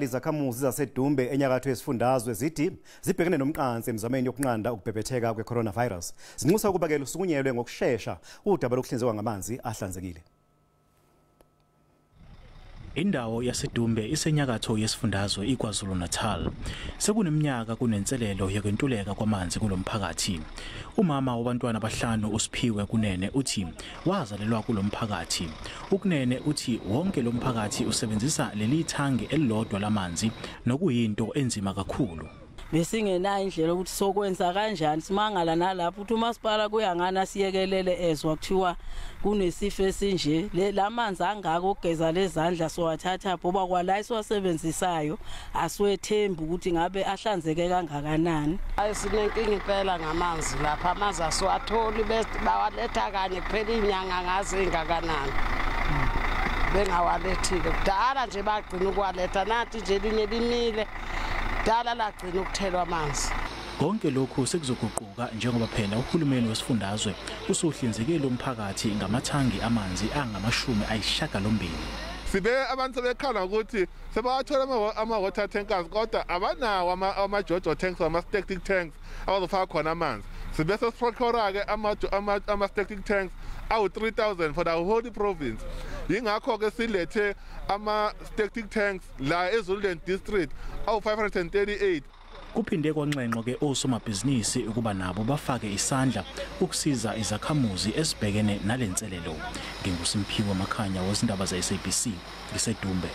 Izakhamuzi zaseDumbe enyakatho yesifundazwe zithi zibhekene nomqansa emizameni yokunqanda ukubhebhetheka kwe-coronavirus. Zinxusa ukuba ke lusukunyelwe ngokushesha udaba lokuhlinzekwa ngamanzi ahlanzekile. Indawo yaseDumbe isenyakatho yesifundazwe iKwaZulu-Natal. Sekuneminyaka kunenselelo yokwentuleka kwamanzi kulomphakathi. Umama wabantwana abahlanu uSiphiwe Kunene uthi wazalelwa kulomphakathi. UKunene uthi wonke lomphakathi usebenzisa leli thangi elilodwa lamanzi nokuyinto enzima kakhulu. Besingenayo indlela ukuthi sokwenza kanjani, simangala nalapho ukuthi umasipala kuya ngana siyekelele ezwa kuthiwa kunesifo esinje, lamanzi angaka okugeza lezandla sowathatha ngoba kwala esiwasebenzisayo asiwethembi ukuthi ngabe ahlanzeke kangakanani. Hayi, sinenkinga impela ngamanzi lapha, amanzi asiwatholi, bawaletha kanye kuphela inyanga ngazi ingakanani bengawalethile. Kudala nje bagcina ukuwaletha, nathi nje linye limile dala lagcina ukuthelwa amanzi. Konke lokhu sekuzoguquka njengoba phela uhulumeni wesifundazwe usuhlinzekile umphakathi ngamathangi amanzi angama-80. Sibe abantu sebekhala ukuthi sebawathola ama-water tankers kodwa abanawo ama-jojo tanks, ama-static tanks abazofaka khona amanzi. Sibe sesiprocure-ke ama-static tanks awu-3000 for the whole province. Yingakho-ke silethe ama-static tanks la eZululand district awu-538. Kuphinde kwanxenxwa ke osomabhizinisi ukuba nabo bafake isandla ukusiza izakhamuzi esibhekene nalenselelo. NginguSimphiwe Makhanya wezindaba ze-SABC ngiseDumbe.